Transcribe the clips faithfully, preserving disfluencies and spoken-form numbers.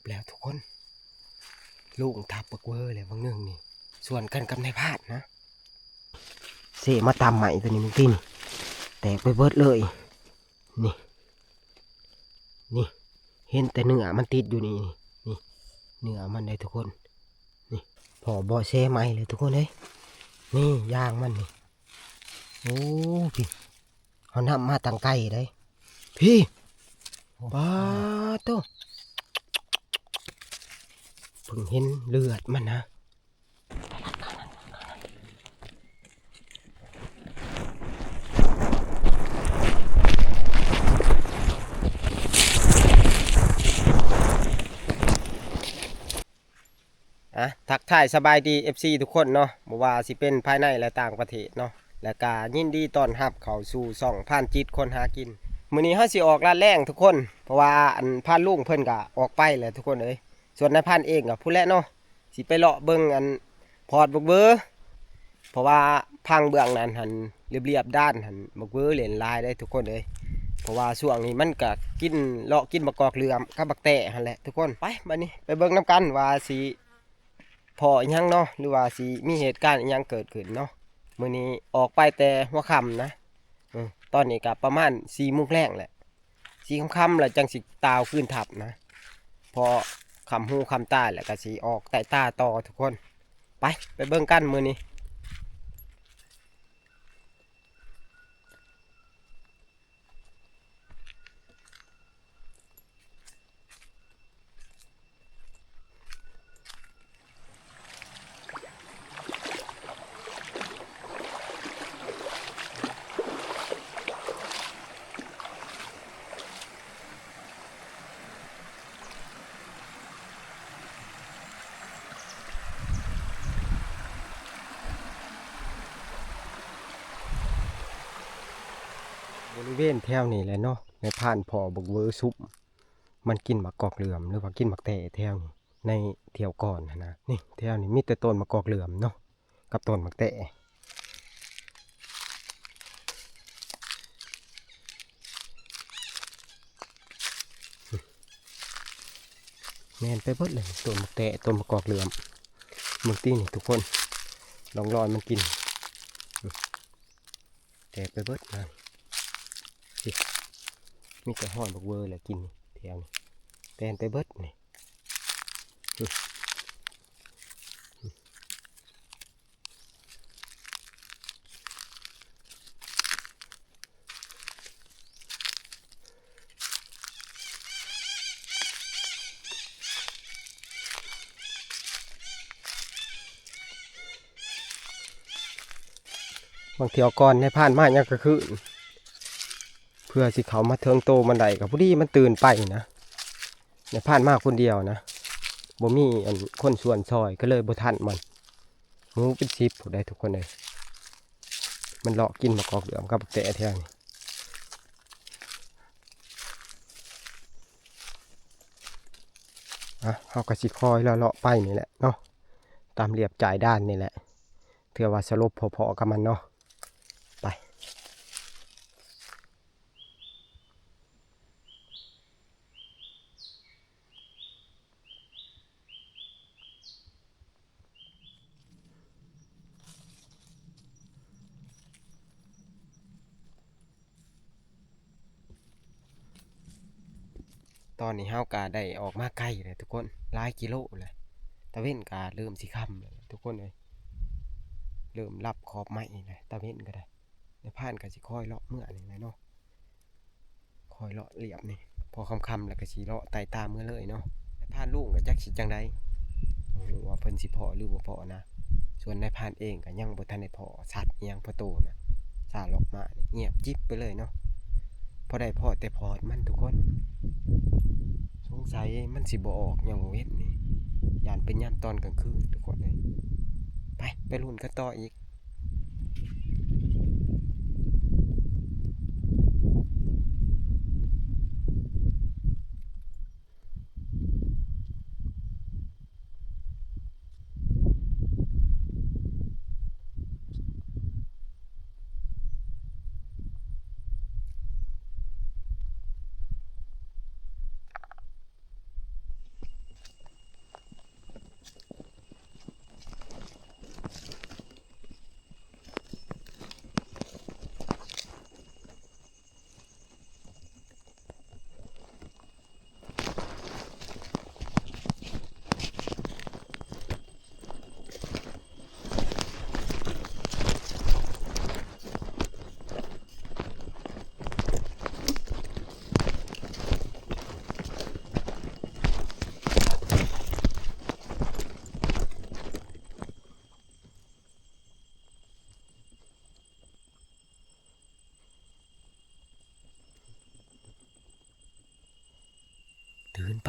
แล้วทุกคน ลุงทับบักเวอร์แล้วบางหนึ่งนี่ ส่วนกันกับนายพาดนะ เสมาตำใหม่ตัวนี้มึงตีนี่ แตกไปเบิดเลย นี่ นี่ เห็นแต่เนื้อมันติดอยู่นี่ นี่ เนื้อมันได้ทุกคน นี่ พอบ่อแช่ใหม่เลยทุกคนเอ้ย นี่ยางมันนี่ โอ้ พี่ เขานำมาตั้งไกลได้ พี่ ปาดโต เพิ่งเห็นเลือดมันนะ อ่ะ ทักทายสบายดี เอฟซี ทุกคนเนาะ บ่ว่าสิเป็นภายในและต่างประเทศเนาะ และกะยินดีต้อนรับเข้าสู่ช่องพานจิตคนหากิน มื้อนี้เฮาสิออกลาดแล่งทุกคน เพราะว่าอันพานลุงเพิ่นกะออกไปแล้วทุกคนเอ้ย ส่วนนายพานเองกะพู้นแหละเนาะ สิไปเลาะเบิ่งอันพอดบักเบอ เพราะว่าพังเบื้องนั้นหั้นเรียบๆด้านหั้นบักเบอเล่นหลายได้ทุกคนเอ้ย เพราะว่าช่วงนี้มันกะกินเลาะกินบักกอกเหลือมกับบักแต้หั้นแหละทุกคน ไปบัดนี้ไปเบิ่งนำกันว่าสิ พ้ออิหยังเนาะ หรือว่าสิมีเหตุการณ์อิหยังเกิดขึ้นเนาะ มื้อนี้ออกไปแต่หัวค่ำนะ เออ ตอนนี้กะประมาณสี่โมงแลงแหละ สี่ค่ำๆแล้วจั่งสิต่าวคืนทับนะ พอค่ำฮูค่ำตาแล้วกะสิออกไต่ตาต่อทุกคน ไป ไปเบิ่งกันมื้อนี้ บริเวณแถวนี้แหละเนาะ นายพานพ้อบักเวอซุป มันกินบักกอกเหลือม หรือว่ากินบักแต้แถวนี้ ในเที่ยวก่อนหั้นนะ นี่แถวนี้มีแต่ต้นบักกอกเหลือมเนาะ กับต้นบักแต้ แม่นไปเบิดเลย ต้นบักแต้ ต้นบักกอกเหลือม เบิ่งตี้นี่ทุกคน ร่องรอยมันกิน แตกไปเบิดนะ นี่ มีแต่ฮอดบักเวอร์แหละกินนี่ แถวนี้ แตนไปเบิดนี่ บางเที่ยวก่อนนายพานมายังกลางคืน เพื่อสิเข้ามาเทิงโตมันได้ ก็พอดีมันตื่นไปนะ นายพานมาคนเดียวนะ บ่มีอันคนชวนซอย ก็เลยบ่ทันมัน หมูเป็นสิบพู้นได้ทุกคนเลย มันเลาะกินบักกอกเหลือมกับบักแต้แถวนี้ อ่ะ เฮาก็สิคอยเลาะๆไปนี่แหละเนาะ ตามเลียบจ่ายด้านนี่แหละ เทื่อว่าสลบพอๆกับมันเนาะ ไป ตอนนี้เฮาก็ได้ออกมาไกลแล้วทุกคน หลายกิโลแล้ว ตะเว็นก็เริ่มสิค่ำแล้วทุกคนเอ้ย เริ่มลับขอบไม้แล้ว ตะเว็นก็ได้ นายพานก็สิคอยเลาะเมือนี่แหละเนาะ คอยเลาะเลียบนี่ พอค่ำๆแล้วก็สิเลาะไต่ตามเมือเลยเนาะ นายพานลุงก็จักสิจั่งใด บ่ฮู้ว่าเพิ่นสิพ้อหรือบ่พ้อนะ ส่วนนายพานเองก็ยังบ่ทันได้พ้อสัตว์อิหยังพอโตนะ ซ่าเลาะมานี่เงียบจิ๊บไปเลยเนาะ พอได้พ้อแต่พอดมันทุกคน สงสัยมันสิบ่ออกยามมื้อเว็นนี่ ย่านเป็นยามตอนกลางคืนทุกคนเอ้ย ไป ไปลุ้นกันต่ออีก เ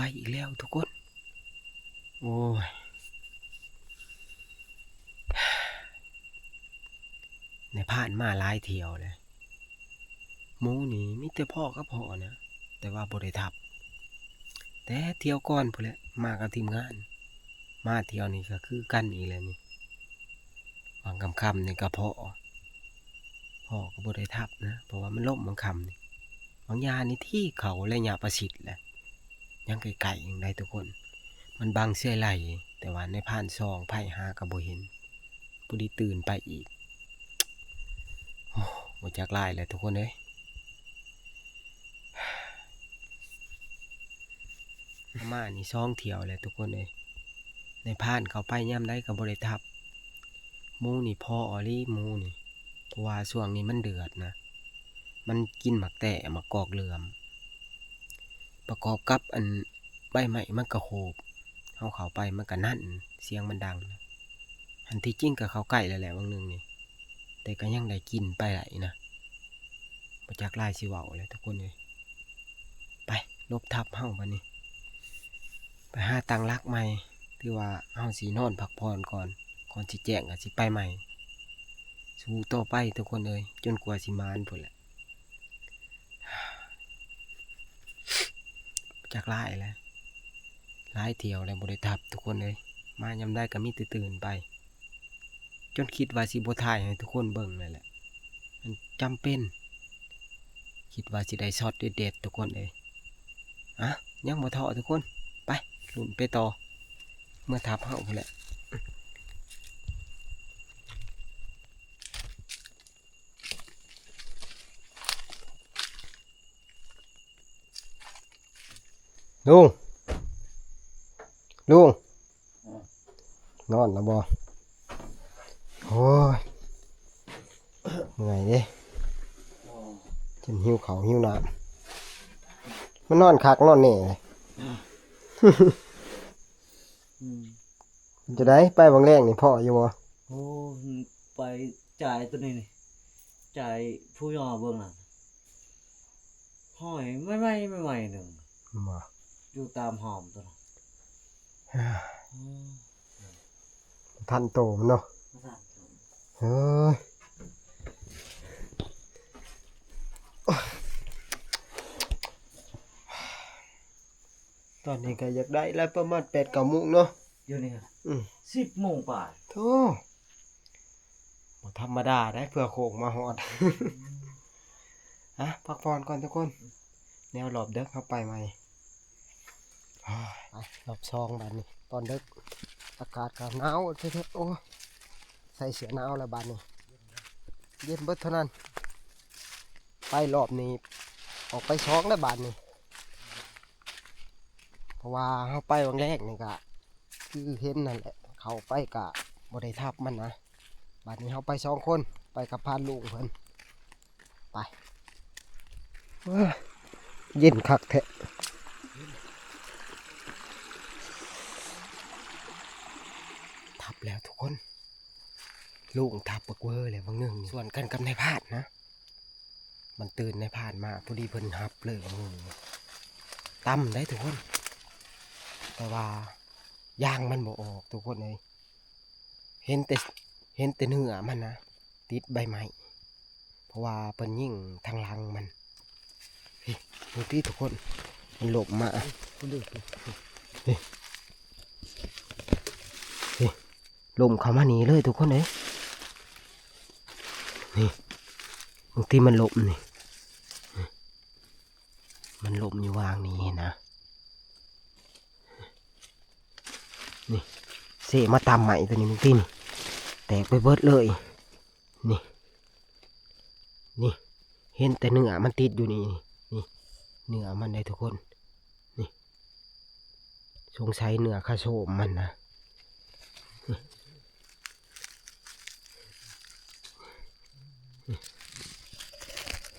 ไปอีกแล้วทุกคน โอ้ย ในผ่านมาหลายเที่ยวเลย หมู่นี่มีแต่พ้อกับพ้อนะ แต่ว่าบ่ได้ทับ แต่เที่ยวก่อนพู้นแหละ มากับทีมงาน มาเที่ยวนี้ก็คือกันอีกแล้วนี่ หว่างค่ำๆนี่ก็พ้อ พ้อก็บ่ได้ทับนะ เพราะว่ามันลมหว่างค่ำนี่ หว่างยานี่ที่เขาระยะประชิดแหละ ยังไกลๆยังได้ทุกคน มันบังเสียไหล แต่ว่าในผ่านซองไผหาก็บ่เห็น ผู้ดีตื่นไปอีก โอ้ บ่จักหลายแล้วทุกคนเอ้ย มานี่สองเที่ยวแล้วทุกคนเอ้ย ในผ่านเขาไปยามใดก็บ่ได้ทับ หมู่นี่พ้ออีหลีหมู่นี่ เพราะว่าช่วงนี้มันเดือดนะ มันกินหมากแต้หมากกอกเหลื่อม ประกอบกับอันใบไม้มันกระโขบ เฮาเข้าไปมันก็นั่น เสียงมันดังนะ อันที่จริงก็เข้าใกล้แล้วแหละหว่างหนึ่งนี่ แต่ก็ยังได้กลิ่นไปไหลนะ บ่จักหลายสิเว้าเลยทุกคนเอ้ย ไป หลบทับเฮาบัดนี้ ไปหาตั้งหลักใหม่ ถือว่าเฮาสินอนพักผ่อนก่อน ก่อนสิแจ้งก็สิไปใหม่ สู้ต่อไปทุกคนเอ้ย จนกว่าสิหมานพู้นแหละ จักหลายแล้ว หลายเที่ยวแล้วบ่ได้ทับทุกคนเอ้ย มายามใดก็มีแต่ตื่นไป จนคิดว่าสิบ่ถ่ายให้ทุกคนเบิ่งเลยแหละ มันจำเป็น คิดว่าสิได้ช็อตเด็ดๆทุกคนเอ้ย อ่ะ ยังบ่ท้อทุกคน ไป ลุ้นไปต่อ เมือทับเฮาพู้นแหละ ลุง ลุง นอนแล้วบ่ โอ้ย เมื่อยเด้ จนหิวข้าวหิวน้ำ มันนอนคักนอนแน่เลย อืม จะได้ไปบางแรงนี่พ้ออยู่บ่ โอ้ ไปจ่ายตัวนี้นี่ จ่ายผู้ยอเบิ่งน่ะ ห้อยใหม่ๆใหม่ๆหนึ่ง บ่ อยู่ตามหอมตัวนั้น อืม ทันโตมันเนาะ บ่ทันโต เฮ้ย ตอนนี้ก็อยากได้แล้วประมาณแปดเก้าโมงเนาะ เดี๋ยวนี้ครับ อืม สิบโมงปลาย โธ่ บ่ธรรมดาได้เพื่อโค้งมาฮอด อ่ะ พักผ่อนก่อนทุกคน แนวรอบเดิกเข้าไปใหม่ โอ้ย ไป รอบสองบาดนี้ ตอนเดิก อากาศก็หนาวเถิดๆ โอ้ย ใส่เสื้อหนาวแล้วบาดนี้ เย็นเบิดเท่านั้น ไปรอบนี้ ออกไปสองแล้วบาดนี้ เพราะว่าเฮาไปวังแรกนี่ก็ คือเห็นนั่นแหละ เข้าไปก็บ่ได้ทับมันนะ บาดนี้เฮาไปสองคน ไปกับพานลุงเพิ่น ไป เอ้อ เย็นคักแท้ ทับแล้วทุกคน ลุงทับบักเวอร์เลยบางหนึ่ง ส่วนกันกับนายพรานนะ มันตื่นนายพรานมา พอดีเพิ่นหับเลยบางหนึ่ง ต่ำได้ทุกคน แต่ว่ายางมันบ่ออกทุกคนเอ้ย เห็นแต่ เห็นแต่เนื้อมันนะ ติดใบไม้ เพราะว่าเพิ่นยิงทางหลังมัน นี่ ดูที่ทุกคน มันหลบมา นี่ นี่ หลบเข้ามานี่เลยทุกคนเอ้ย นี่ บางทีมันหลบนี่ มันหลบอยู่วางนี่นะ นี่ เสมาตามใหม่ตัวนี้บางทีนี่ แตกไปเบิดเลย นี่ นี่ เห็นแต่เนื้อมันติดอยู่นี่ นี่ เนื้อมันได้ทุกคน นี่ สงสัยเนื้อคาโซมมันนะ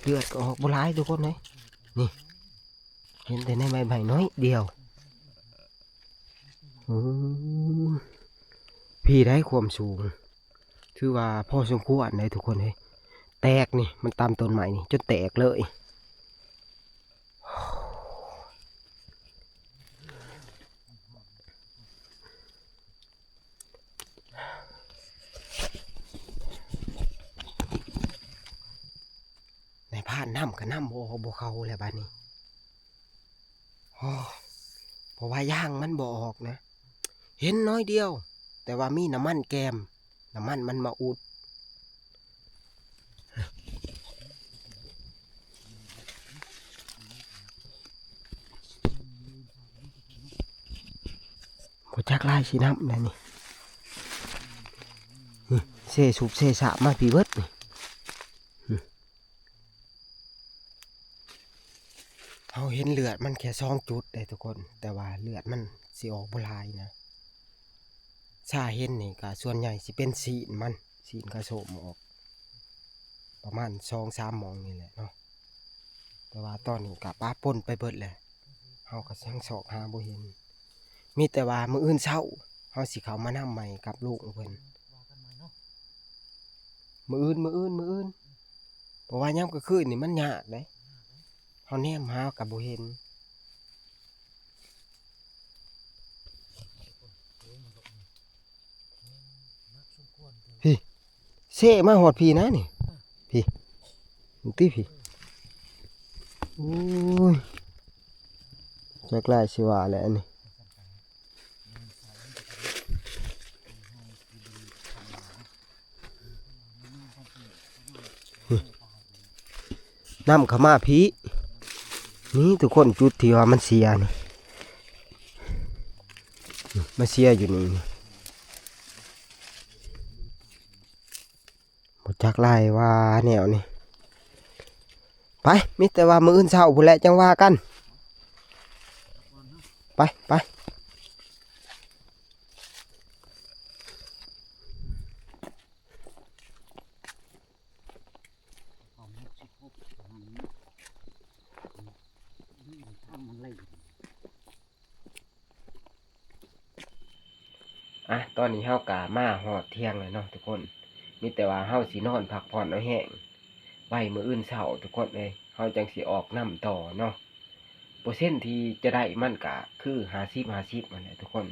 เลือดก็ออกบ่หลายทุกคนเลย นี่ เห็นแต่ในใบไม้น้อยเดียว โอ้ พี่ได้ความสูง ถือว่าพอสมควรเลยทุกคนเลย แตกนี่ มันตามต้นไม้นี่ จนแตกเลย โอ้ ำก็นำบ่ออกบ่เข้าแล้วบัดนี้ โอ้ เพราะว่ายางมันบ่ออกนะ เห็นน้อยเดียว แต่ว่ามีน้ำมันแกม น้ำมันมันมาอุด บ่จักลายสินำแหน่นี่ นี่ เซสูบเซสะมาพี้เบิดนี่ นี่ เฮาเห็นเลือดมันแค่สองจุดเด้ทุกคน แต่ว่าเลือดมันสิออกบ่หลายนะ ซาเห็นนี่ก็ส่วนใหญ่สิเป็นซีนมัน ซีนกระโสมออก ประมาณสองสามหม่องนี่แหละเนาะ แต่ว่าตอนนี้ก็ปะปนไปเบิดแหละ เฮาก็ยังซอกหาบ่เห็น มีแต่ว่ามื้ออื่นเช้า เฮาสิเข้ามานำใหม่กับลุงเพิ่น มื้ออื่น มื้ออื่น มื้ออื่น เพราะว่ายามกลางคืนนี่มันยากเด้ เฮาแนมหาก็บ่เห็น พี้ เซมาฮอดพี้นะนี่ พี้ นี่ติพี้ โอ้ย จักลายสิว่าแหละอันนี้ นำเข้ามาพี้ นี่ทุกคน จุดที่ว่ามันเสียนี่ มาเสียอยู่นี่ บ่จักลายว่าแนวนี่ ไป มีแต่ว่ามื้ออื่นเช้าพู้นแหละจั่งว่ากัน ไป ไป อ่ะ ตอนนี้เฮากะมาฮอดเที่ยงแล้วเนาะทุกคน มีแต่ว่าเฮาสินอนพักผ่อนเอาแฮง ไว้มื้ออื่นเช้าทุกคนเอ้ย เฮาจั่งสิออกนำต่อเนาะ เปอร์เซ็นต์ที่จะได้มันกะคือห้าสิบห้าสิบนั่นแหละทุกคน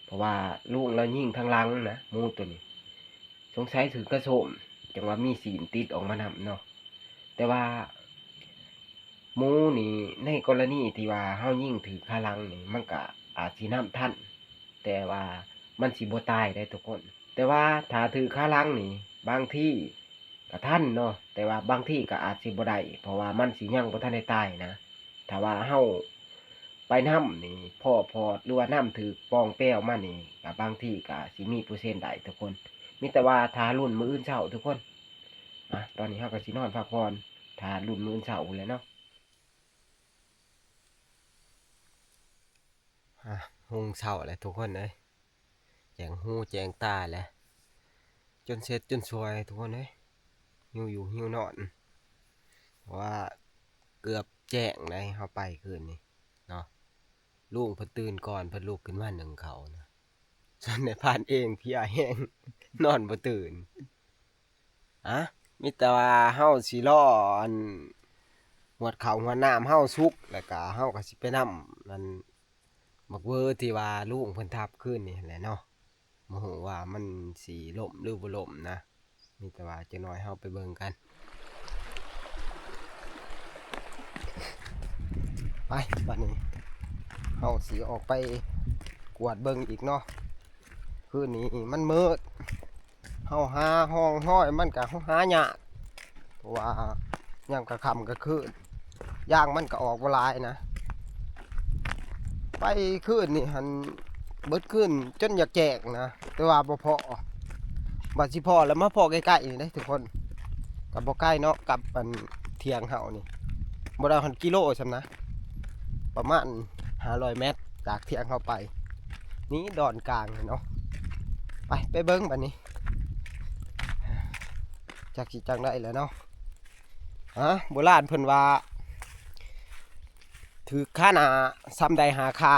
เพราะว่าลุงลาวยิงทางหลังนะ หมูตัวนี้ สงสัยถือกระโสม จั่งว่ามีซีนติดออกมานำเนาะ แต่ว่า หมูนี่ ในกรณีที่ว่าเฮายิงถืกขาหลังนี่ มันกะอาจสินำทัน แต่ว่ามันสิบ่ตายเด้ทุกคน แต่ว่าถ้าถืกขาหลังนี่ บางทีกะทันเนาะ แต่ว่าบางทีกะอาจสิบ่ได้ เพราะว่ามันสิยังบ่ทันได้ตายนะ ถ้าว่าเฮาไปนำนี่ พ้อพอดหรือว่านำถืกปองแปวมานี่ กะบางทีกะสิมีเปอร์เซ็นต์ได้ทุกคน มีแต่ว่าถ้าลุ้นมื้ออื่นเช้าทุกคน อ่ะ ตอนนี้เฮากะสินอนพักผ่อน ถ้าลุ้นมื้ออื่นเช้าพู้นแหละเนาะ อ่ะ ฮุงเช้าแล้วทุกคนเอ้ย แจ้งหูแจ้งตาแล้ว จนเสร็จจนสวยทุกคนเอ้ย หิวอยู่หิวนอน เพราะว่าเกือบแจ้งเลยเฮาไปคืนนี้เนาะ ลุงเพิ่นตื่นก่อน เพิ่นลุกขึ้นมานึ่งข้าวนะ ส่วนนายพรานเองเพลียแฮง นอนบ่ตื่น อ่ะ มีแต่ว่าเฮาสิรออัน หวดข้าวหวดน้ำเฮาสุก แล้วกะเฮากะสิไปนำนั่น บักเวอที่ว่าลุงเพิ่นทับคืนนี่แหละเนาะ บ่ฮู้ว่ามันสิล่มหรือบ่ล่มนะ มีแต่ว่าจักหน่อยเฮาไปเบิ่งกัน ไป บัดนี้ เฮาสิออกไปกวดเบิ่งอีกเนาะ คืนนี้มันมืด เฮาหาร่องรอยมันกะหายาก เพราะว่ายามกลางค่ำกลางคืน ยางมันกะออกบ่หลายนะ ไปคืนนี่หั้น เบิดคืนจนอยากแจ้งนะ แต่ว่าบ่พ้อ บัดสิพ้อแล้วมาพ้อใกล้ๆนี่เด้ทุกคน กะบ่ไกลเนาะ กับอันเถียงเฮานี่ บ่ได้ฮอดกิโลส่ำนะ ประมาณห้าร้อยเมตร จากเถียงเฮาไป นี่ดอนกลางนี่เนาะ ไป ไปเบิ่งบัดนี้ จักสิจั่งใด๋แหละเนาะ ฮะ โบราณเพิ่นว่า ถืกขาหน้าส่ำได้ห้าขา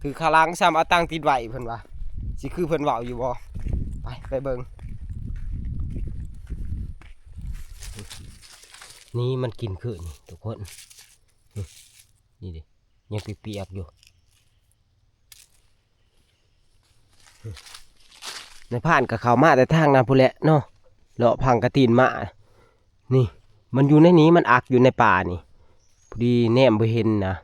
ถืกขาหลังส่ำเอาตังติดไว้เพิ่นว่า สิคือเพิ่นเว้าอยู่บ่ ไป ไปเบิ่ง นี่มันกินคือนี่ทุกคน นี่ นี่ดิ ยังเปียกๆอยู่ นายพรานกะเข้ามาแต่ทางนั้นพู้นแหละเนาะ เลาะพังกะตีนมา นี่ มันอยู่ในนี้ มันอักอยู่ในป่านี่ พอดีแนมบ่เห็นนะ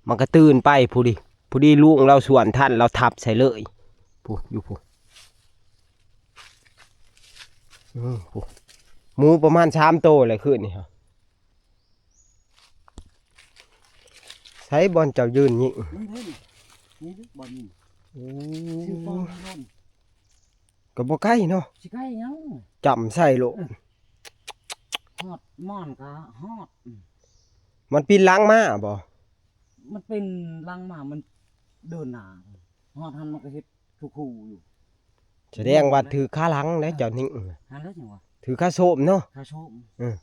มันก็ตื่นไป พอดี พอดีลุงเราสวนทัน เราทับใส่เลย ผู้ อยู่ผู้ อืม ผู้ หมูประมาณสามโตเลยคืนนี้ฮะ ใช้บอลเจ้ายืนยิง มันเด้นี่ นี่เด้บอลนี่ โอ้ ชื่อฟองนนท์ ก็บ่ไกลเนาะ สิไกลหยัง จำใส่โลด เออ ฮอดม่อนก็ฮอด มันปีนหลังมาบ่ มันปีนหลังมา มันเดินหน้า ฮอดหันมันก็เฮ็ด คือคู่อยู่ แสดงว่าถือขาหลังแล้วเจ้านิ่ง หันแล้วจังหวะ ถือขาโซมเนาะ ขาโซม เออ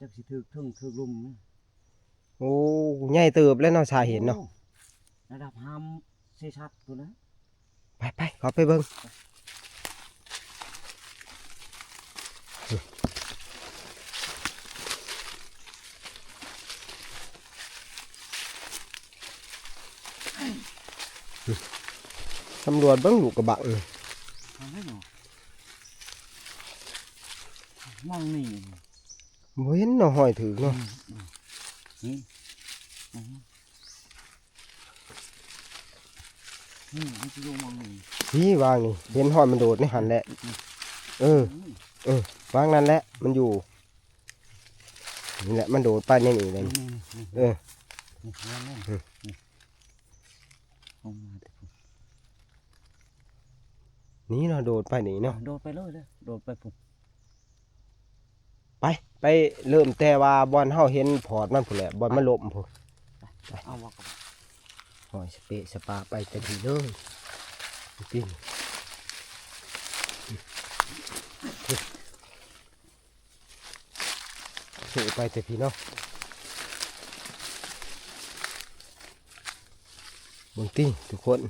จักสิถือเทิงถือลุ่มนะ โอ้ ใหญ่เติบแล้วเนาะ สาเห็นเนาะ โอ้ ระดับห้ามเซชัดตัวนะ ไปไป ขอไปเบิ่ง ตำรวจเบิ่งลูกกระบะนี่ ทางไหนเนาะ มองนี่ บ่เห็นเนาะ ห้อยถือเนาะ อืม อืม นี่ อืม นี่ มันสิลงมองนี่ นี่วางนี่ เห็นห้อยมันโดดในหั่นแหละ อืม เออ อืม เออ วางนั่นแหละ มันอยู่ นี่แหละ มันโดดไปในนี่เลย นี่ นี่ นี่ เออ นี่ นี่ นี่ อืม นี่ ลงมาเถอะ นี่เนาะ โดดไปนี่เนาะ โดดไปเลยเด้อ โดดไปพุ้น ไป ไปเริ่มแต่ว่าบอนเฮาเห็นพอดมันพุ้นแหละ บอนมันล้มพุ้น ไป เอาว่ากัน ห้อยสเปะสปาไปแต่พี้เลย ปีน เสะไปแต่พี้เนาะ เบิ่งติทุกคน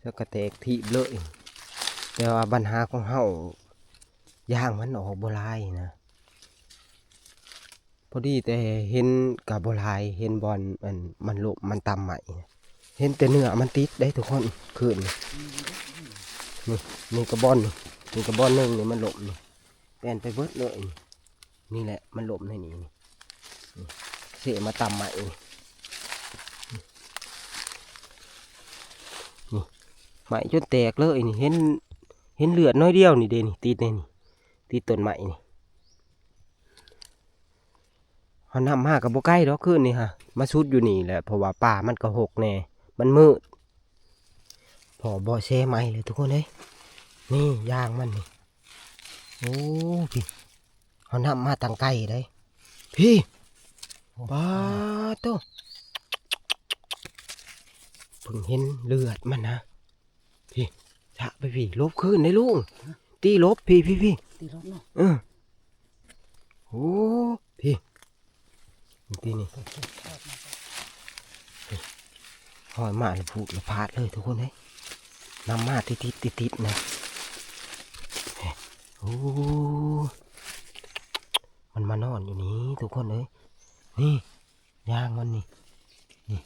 แล้วก็แตกถีบเลย แต่ว่าปัญหาของเฮา ยางมันออกบ่หลายนะ พอดีแต่เห็นก็บ่หลาย เห็นบอนอันมันล้มมันตำใหม่นะ เห็นแต่เนื้อมันติดได้ทุกคน คืนนี่ นี่ นี่กระบอนนี่ นี่กระบอนหนึ่งนี่มันล้มนี่ แปนไปเบิดเลยนี่ นี่แหละมันล้มในนี่ นี่ นี่ เสะมาตำใหม่นี่ นี่ ใหม่จนแตกเลยนี่ เห็น เห็นเลือดน้อยเดียวนี่เด้นี่ ติดในนี่ ติดต้นไม้นี่ เฮานำมาก็บ่ไกลดอกคืนนี่ฮะ มาสุดอยู่นี่แหละ เพราะว่าป่ามันก็ฮกแน่ มันมืด พ้อเบาะแสใหม่เลยทุกคนเอ้ย นี่ยางมันนี่ โอ้ พี้ เฮานำมาตั้งไกลเด้ พี้ โอ้ ปาดโต เพิ่งเห็นเลือดมันนะ พี้ สะไปพี้ หลบคืนเด้ลุง ตีหลบพี้ พี้ พี้ ตีหลบเนาะ เออ โอ้ พี้ นี่ตีนี่ ห้อยมาแล้วพูดแล้วพลาดเลยทุกคนเฮ้ย นำมาติดๆ ติดๆ นะ โอ้ มันมานอนอยู่นี่ทุกคนเอ้ย นี่ ยางมันนี่ นี่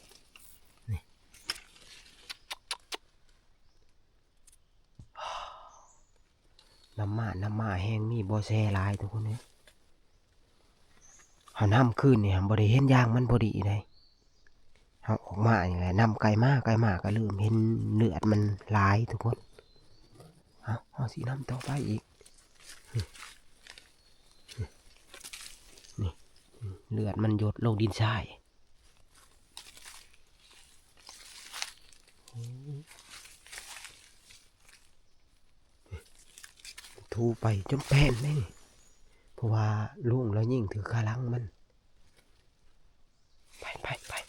นี่ นำมา นำมาแฮงมีบ่แซ่หลายทุกคนเอ้ย เฮานำคืนนี่ฮะ บ่ได้เห็นยางมันพอดีเด้ เฮาออกมานี่แหละ นำไกลมา ไกลมาก็เริ่มเห็นเลือดมันหลายทุกคน เฮา เฮาสินำต่อไปอีก นี่ เลือดมันหยดลงดินทราย ถูไปจนแป้นเลยนี่ เพราะว่าลุงเรายิ่งถือขาหลังมัน ไป ไป ไป โ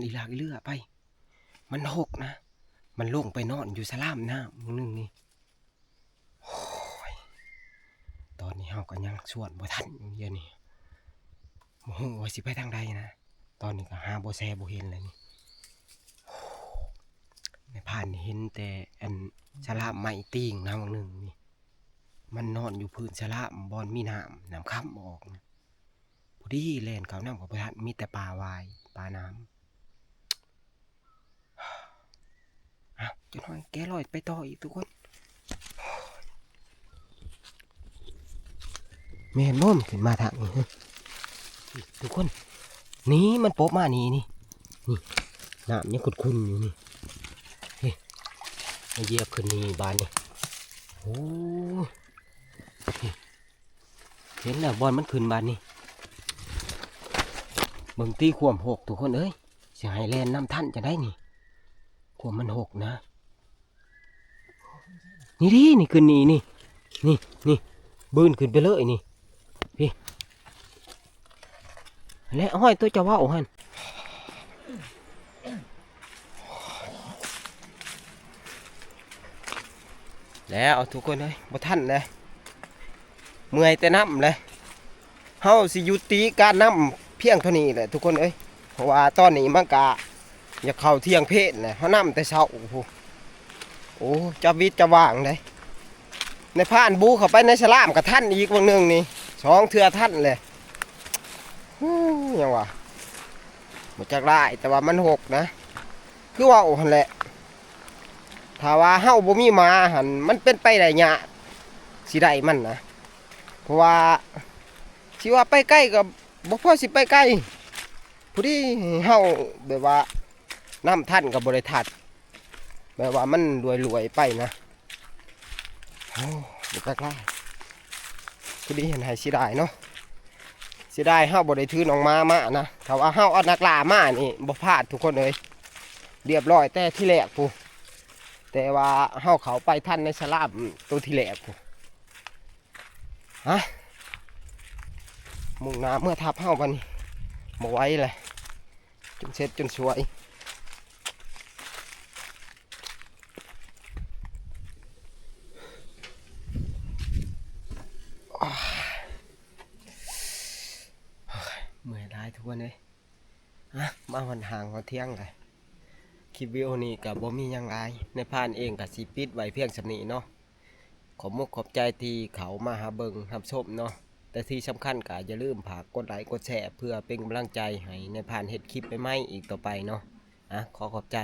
อีหลากอีเลือไป มันหกนะ มันลงไปนอนอยู่สลามน้ำมื้อหนึ่งนี่ โอ้ย ตอนนี้เฮาก็ยังสวนบ่ทันอยู่เดี๋ยวนี้ บ่ฮู้ว่าสิไปทางใดนะ ตอนนี้ก็หาบ่แซบ่เห็นเลยนี่ ในผ่านนี่เห็นแต่อันสลามไม้ติ่งนะ มื้อหนึ่งนี่ มันนอนอยู่พื้นสลามบ่อนมีน้ำ น้ำค้ำออกนะ พอดีแล่นเข้าน้ำก็บ่ทัน มีแต่ปลาวาฬปลาน้ำ อ้าว จักหน่อยแกะรอยไปต่ออีกทุกคน แม่นบ่ มันขึ้นมาทางนี้ ทุกคน นี่มันโป๊ะมานี่ นี่ นี่ น้ำยังขุ่นๆอยู่นี่ นี่ มาเหยียบขึ้นนี่บาดนี่ โอ้ เห็นแล้วบ่อนมันขึ้นบาดนี่ เบิ่งตี้ความหกทุกคนเอ้ย สิให้แล่นนำทันจะได้นี่ ความมันหกนะ นี่ดิ นี่ขึ้นนี่ นี่ นี่ นี่ บืนขึ้นไปเลยนี่ พี่ และห้อยตัวจะเว้าหั่น แล้วทุกคนเอ้ย บ่ทันเลย เมื่อยแต่น้ำเลย เฮาสิยุติการนำเพียงเท่านี้แหละทุกคนเอ้ย เพราะว่าตอนนี้มันกะอยากเข้าเที่ยงเพลแหละ เฮานำแต่เช้า โอ้โห โอ้ จะวิตจะว่างเด้ ในผ่านบูเข้าไปในสลามก็ทันอีกบางหนึ่งนี่ สองเทื่อทันเลย ฮู้ ยังวะ บ่จักหลาย แต่ว่ามันหกนะ คือเว้าหั่นแหละ ถ้าว่าเฮาบ่มีหมาหั่น มันเป็นไปได้ยาก สิได้มันนะ เพราะว่า สิว่าไปไกลก็บ่พอสิไปไกล พอดีเฮาแบบว่านำทันก็บ่ได้ทัน แบบว่ามันรวยๆไปนะ โอ้ บ่จักหลาย พอดีเห็นให้เสียดายเนาะ เสียดายเฮาบ่ได้ถือน้องหมามานะ ถ้าว่าเฮาเอานักล่ามานี่บ่พลาดทุกคนเอ้ย เรียบร้อยแต่ที่แรกพู้น แต่ว่าเฮาเข้าไปทันในสลามตัวที่แรกพู้น ฮะ มุ่งหน้าเมือทับเฮาบัดนี้ บ่ไหวเลย จนเสร็จจนสวย เมื่อยหลายทุกคนเอ้ย อ่ะ มาฮอดห้างฮอดเที่ยงเลย คลิปวิดีโอนี้ก็บ่มีหยังหลาย ในพานเองก็สิปิดไว้เพียงส่ำนี้เนาะ ขอบมุกขอบใจที่เข้ามาหาเบิ่งรับชมเนาะ แต่ที่สำคัญก็อย่าลืมฝากกดไลค์กดแชร์ เพื่อเป็นกำลังใจให้ในพานเฮ็ดคลิปใหม่ๆอีกต่อไปเนาะ อ่ะ ขอขอบใจ